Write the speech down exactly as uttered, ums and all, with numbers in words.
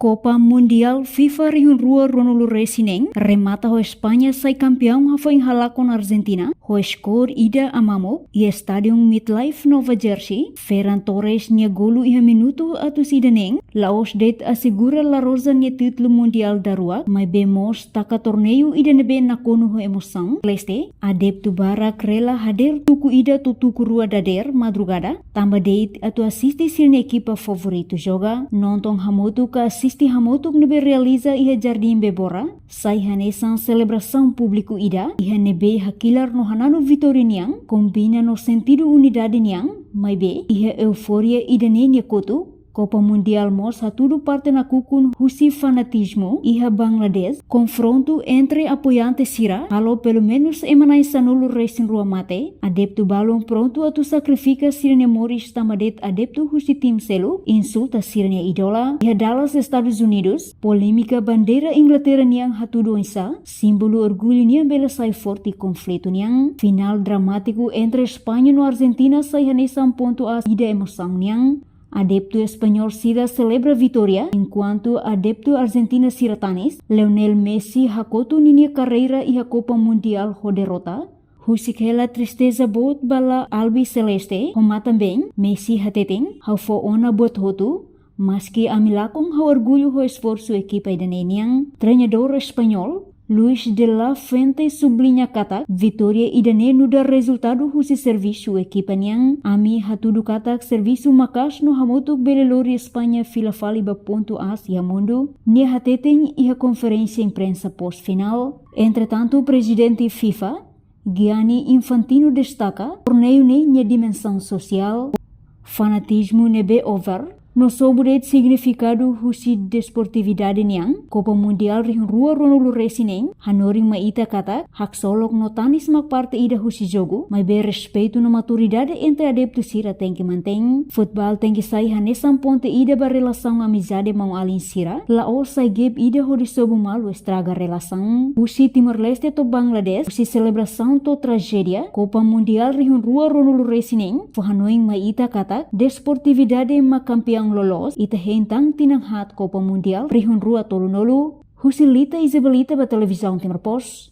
Kopa Mundiál FIFA rihun rua ruanulu resin neen remata ho España sai kampiaun hafoin halakon Argentina ho skor ida a mamuk iha Estádiu MetLife Nova Jersey. Ferran Torres nia golu iha minutu atus ida neen la'ós de'it asegura La Roja nia títulu mundiál daruak, maibé mós taka torneiu ida ne'ebé nakonu ho emosaun. Leste, adeptu barak rela hadeer tuku ida to'o tuku rua dadeer madrugada, tanba de'it atu asiste sira-nia ekipa favoritu joga. Nonton hamutuk ka asiste hamutuk ne'ebé realiza iha Jardín Bebora sai hanesan selebrasaun públiku ida, iha ne'ebé hakilar no hananu vitória nian, kombina no sentidu unidade nian. Maibé, iha eufória ida-ne'e nia kotuk, Kopa Mundiál mós hatudu parte nakukun husi fanatizmu. Iha Bangladesh, konfrontu entre apoiante sira halo pelumenus ema na'in sanulu resin rua mate. Adeptu balun prontu atu sakrifika sira-nia moris tanba de'it adeptu husi tim seluk insulta sira-nia idola. Iha Dallas, Estadus Unidus, polémika bandeira Inglaterra nian hatudu oinsá símbolu orgullu nian bele sai forte konflitu nian. Finál dramátiku entre España no Argentina sai hanesan pontu aas ida emosaun nian. Adeptu españól sira selebra vitória, enkuantu adeptu Argentina sira tanis. Lionel Messi hakotu ninia karreira iha Kopa Mundiál ho derrota. Husik hela tristeza boot ba La Albiceleste, ho matan-been, Messi hateten, ha'u fó ona buat hotu, maski ami lakon, ha'u orgullu ho esforsu ekipa ida-ne'e nian. Treinadór españól, Luis de la Fuente subliña katak, vitória ida-ne'e nu'udar rezultadu husi servisu ekipa nian. Ami hatudu katak servisu maka'as no hamutuk bele lori España fila fali ba pontu aas iha mundu, nia hateten iha konferénsia imprensa pós-finál. Entretantu, prezidente FIFA, Gianni Infantino destaka torneiu ne'e nia dimensaun sosiál. Fanatizmu ne'ebé over no sobu de'it signifikadu husi desportividade nian. Kopa Mundiál rihun rua ruanulu resin neen hanorin mai ita katak haksolok no tanis mak parte ida husi jogu, maibé respeitu no maturidade entre adeptu sira tenke mantein. Futeból tenke sai hanesan ponte ida ba relasaun amizade maun-alin sira, la'ós sai gap ida hodi sobu malu estraga relasaun. Husi Timor-Leste to'o Bangladesh, husi selebrasaun to'o trajédia, Kopa Mundiál rihun rua ruanulu resin neen fó hanoin mai ita katak desportividade mak kampiaun loloos. Ita hein tan tinan haat Kopa Mundiál rihun rua tolunulu. Husi Lita Isabelita ba Televizaun Timor Post.